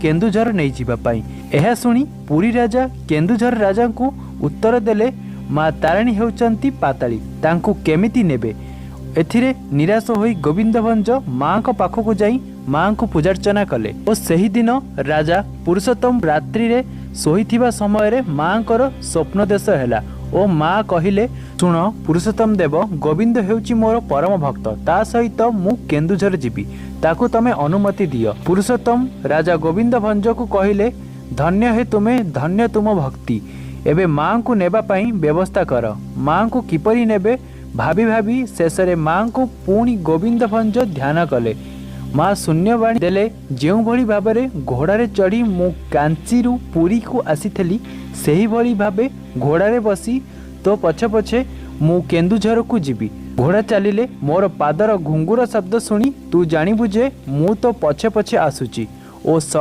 କେନ୍ଦୁଝର ନେଇଯିବା ପାଇଁ। ଏହା ଶୁଣି ପୁରୀ ରାଜା କେନ୍ଦୁଝର ରାଜାଙ୍କୁ ଉତ୍ତର ଦେଲେ, ମା ତାରିଣୀ ହେଉଛନ୍ତି ପାତାଳୀ, ତାଙ୍କୁ କେମିତି ନେବେ? ଏଥିରେ ନିରାଶ ହୋଇ ଗୋବିନ୍ଦ ଭଞ୍ଜ ମାଙ୍କ ପାଖକୁ ଯାଇ ମାଙ୍କୁ ପୂଜାର୍ଚ୍ଚନା କଲେ ଓ ସେହିଦିନ ରାଜା ପୁରୁଷୋତ୍ତମ ରାତ୍ରିରେ ଶୋଇଥିବା ସମୟରେ ମାଙ୍କର ସ୍ୱପ୍ନଦେଶ ହେଲା ଓ ମା କହିଲେ, ଶୁଣ ପୁରୁଷୋତ୍ତମ ଦେବ, ଗୋବିନ୍ଦ ହେଉଛି ମୋର ପରମ ଭକ୍ତ, ତା ସହିତ ମୁଁ କେନ୍ଦୁଝର ଯିବି, ତାକୁ ତମେ ଅନୁମତି ଦିଅ। ପୁରୁଷୋତ୍ତମ ରାଜା ଗୋବିନ୍ଦ ଭଞ୍ଜକୁ କହିଲେ, ଧନ୍ୟ ହେ ତୁମେ, ଧନ୍ୟ ତୁମ ଭକ୍ତି। ଏବେ ମାଙ୍କୁ ନେବା ପାଇଁ ବ୍ୟବସ୍ଥା କର। ମାଙ୍କୁ କିପରି ନେବେ ଭାବି ଭାବି ଶେଷରେ ମାଙ୍କୁ ପୁଣି ଗୋବିନ୍ଦ ଭଞ୍ଜ ଧ୍ୟାନ କଲେ। ମା ଶୂନ୍ୟବାଣୀ ଦେଲେ, ଯେଉଁଭଳି ଭାବରେ ଘୋଡ଼ାରେ ଚଢ଼ି ମୁଁ କାଞ୍ଚିରୁ ପୁରୀକୁ ଆସିଥିଲି, ସେହିଭଳି ଭାବେ ଘୋଡ଼ାରେ ବସି ତୋ ପଛେ ପଛେ ମୁଁ କେନ୍ଦୁଝରକୁ ଯିବି। ଘୋଡ଼ା ଚାଲିଲେ ମୋର ପାଦର ଘୁଙ୍ଗୁର ଶବ୍ଦ ଶୁଣି ତୁ ଜାଣିବୁ ଯେ ମୁଁ ତୋ ପଛେ ପଛେ ଆସୁଛି ଓ